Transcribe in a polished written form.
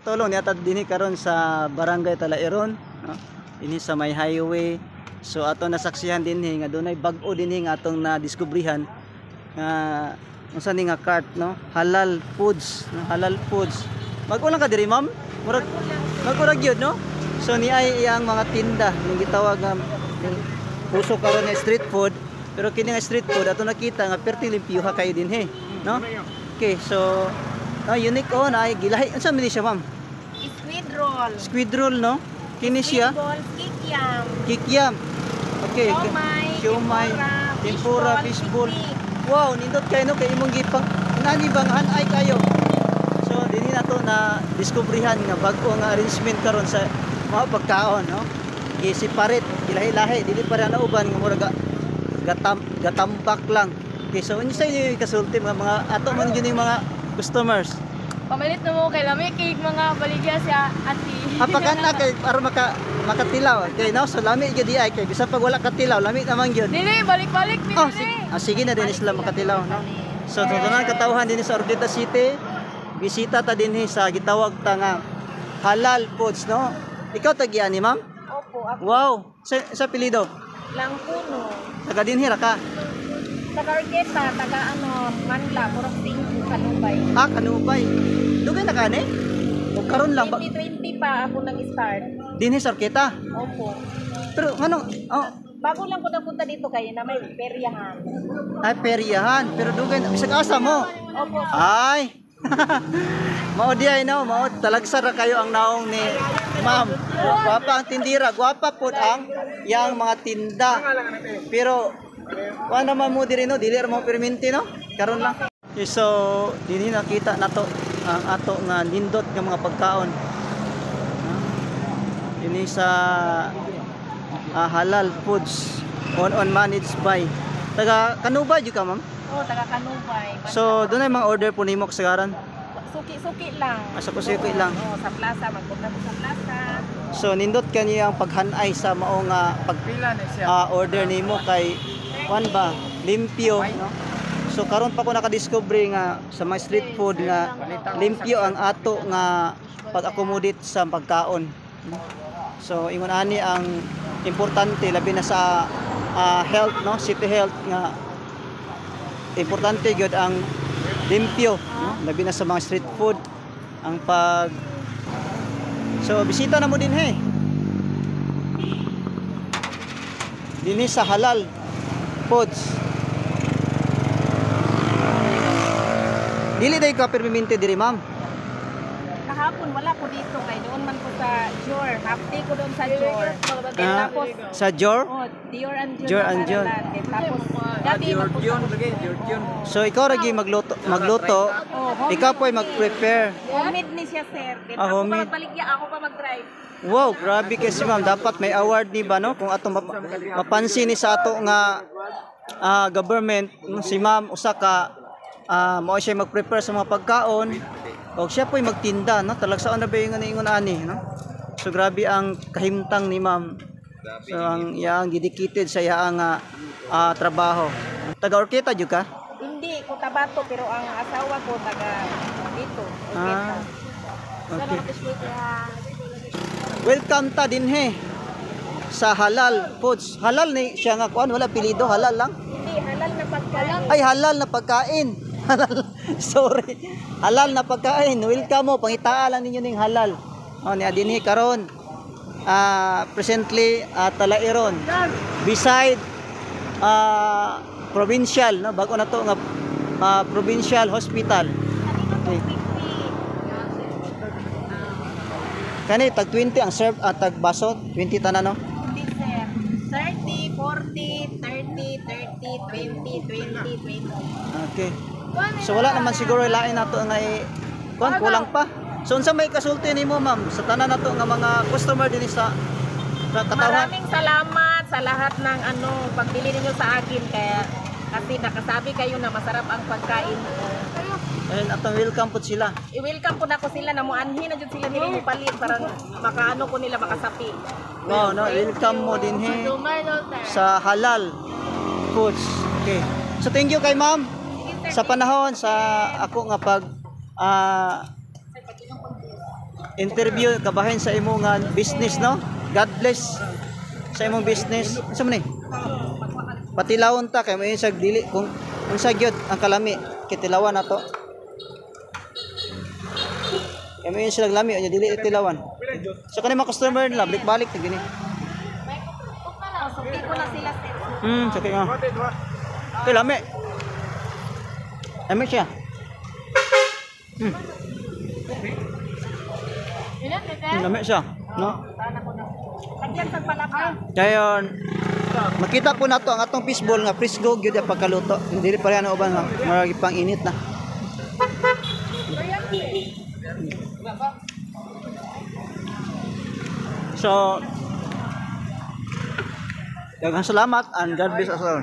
Tulong niya dinhi karon sa Barangay Talairon, no? Dinhi sa may highway. So ato nasaksihan dinhi nga dunay bag-o dinhi nga atong nadiskubrihan nga unsa ni nga cart, no? Halal foods, no? Halal foods. Bag-o lang ka diri, ma'am? Murag bag-o ra gyud, no? So ni ay iyang mga tinda ning gitawag nga ning uso karon nga street food, pero kini nga street food ato nakita nga perti limpyuha kayo dinhi, no? Okay, so unique oh na ay gilahi. Unsa man ni siya, ma'am? Squid roll. Squid roll, no? Kini siya Squid ball, kikiam. Kikiam. Okay. Siomay, Siomay, tempura, tempura, fishball. fishball, kitik. Wow, nindot kayo, no, kay imong gipang nani bang hanay kayo. So dinhi na to na diskubrihan nga bag-o nga arrangement karon sa mga pagkaon, no? Gi-separate, gilahi-lahi, dili pa na uban nga murag gatambak lang. Okay, so unsa inyo kasulti mga ato man gyud yung mga customers? Pamalit na mo kay lami kay mga baligya siya ati. Apakan na kay para makatilaw. Okay, no? So lami gyud di ay kay bisan pag wala katilaw, lami naman gyud. Dili balik-balik ni Oh, dili. sige na din sila makatilaw, no? So, tutunan katawhan din sa Ortigas City. Bisita ta dinhi sa gitawag ta nga Halal Foods, no? Ikaw tagian ni ma'am? Opo, ako Wow, sa pilido. lang puno. Taga dinhi ra ka. Taga Orqueta, taga ano, Manla, Purok 5, Kanubay. Ah, kanubay. Dugay na ka ni? O karon lang ba 2020 pa ako nag-start. dinhi sa Orqueta? Opo. Pero ngano? Oh, Bago lang ko napunta dito kayo na may peryahan. Ay, peryahan, pero dugay na bisag asa mo. Opo. Ay. Mao di ay no, mao talagsa ra kayo ang naong ni ma'am. Gwapa ang tindira, gwapa pud ang yang mga tinda. Pero wa naman mo diri, no, dili ra mo perminti, no. Karon lang. Okay, so dinhi nakita nato ang ato nga nindot nga mga pagkaon. No? Dinhi sa Halal Foods on managed by taga Kanubay jud ka, ma'am? Oh, taga Kanubay. So, doon ay mga order po nimo kasagaran. Suki-suki lang. Ah, suki-suki lang. Oo, sa plaza, magpunta ko sa plaza. So, nindot kaniya ang paghanay sa mao nga pag order nimo kay kuan ba, limpyo, no? So karon pa ko nakadiscover nga sa mga street food nga limpyo ang ato nga pag-accommodate sa pagkaon. So ingon ani ang importante labi na sa health, no, city health nga importante gyud ang limpyo, no? Labi na sa mga street food ang pag. So bisita na mo din he. Dinhi sa Halal Foods. Dili day ka permanente diri, ma'am? Kahapon wala ko dito kay doon man ko sa Jor. Half day ko doon sa Jor. Then Ah, tapos sa Jor? Oh, Dior and Jor. Dior and Jor. Then tapos gabi magpunta ko dito. So ikaw ra gyud magluto. Oh, homemade. Ikaw po ay mag-prepare. Homemade ni siya, sir. Then Ah, ako pa homemade. magbaligya, ako pa mag-drive. Wow, grabe kasi, ma'am. Dapat may award ni ba, no? Kung ato mapansin ni sa ato nga government, no, si ma'am usa ka mao siya mag-prepare sa mga pagkaon. O siya po'y magtinda, no? Talagsaon na ba yung ingon ani, no? So grabe ang kahimtang ni ma'am. So ang iyang dedicated sa iyang trabaho. Taga Orqueta jud ka? Hindi, Cotabato, pero ang asawa ko taga dito. Orqueta. Ah. Okay. Welcome ta dinhe sa Halal Foods. Halal ni siya nga kuan, wala pilido, halal lang. Hindi, halal na pagkain. Ay, halal na pagkain. Halal. Sorry. Halal na pagkain. Welcome mo, pangitaa lang ninyo ning halal. Oh, ni dinhi karon. Presently Talairon. Beside provincial, no, bago na to nga provincial hospital. Okay. Kani tag 20 ang serve at tag baso, 20 tanan, no? Hindi, sir. 30, 40, 30, 30, 20, 20, 20. Okay. So wala naman siguro lain nato nga kuan, kulang pa. So unsa may kasulti nimo, ma'am, sa tanan nato nga mga customer dinhi sa katawhan? Maraming salamat sa lahat ng ano, pagbili ninyo sa akin kaya kasi nakasabi kayo na masarap ang pagkain ko. Ayun, atong welcome po sila. I-welcome po nako sila na muanhin na jud sila diri mo palit para makaano ko nila makasapi. Wow, no, welcome mo dinhi sa Halal Foods. Okay. So thank you kay ma'am sa panahon sa ako nga pag interview kabahin sa imo nga business, no? God bless sa imong business. Unsa man ni? Patilawon ta kay may sa dili kung unsa gyud ang kalami kitilawan nato. Kay may sila lami unya dili tilawan. So kani mga customer nila balik-balik na gini. Suki ko na sila, sir. Sakit nga. Okay, lami. Lami siya. Lami siya, no? Lagyan sa palaka. Dayon, makita po nato ang atong fishball nga frisco gyud ang pagkaluto. Hindi pa rin uban nga maragi pang init na. So, daghang salamat and God bless us all.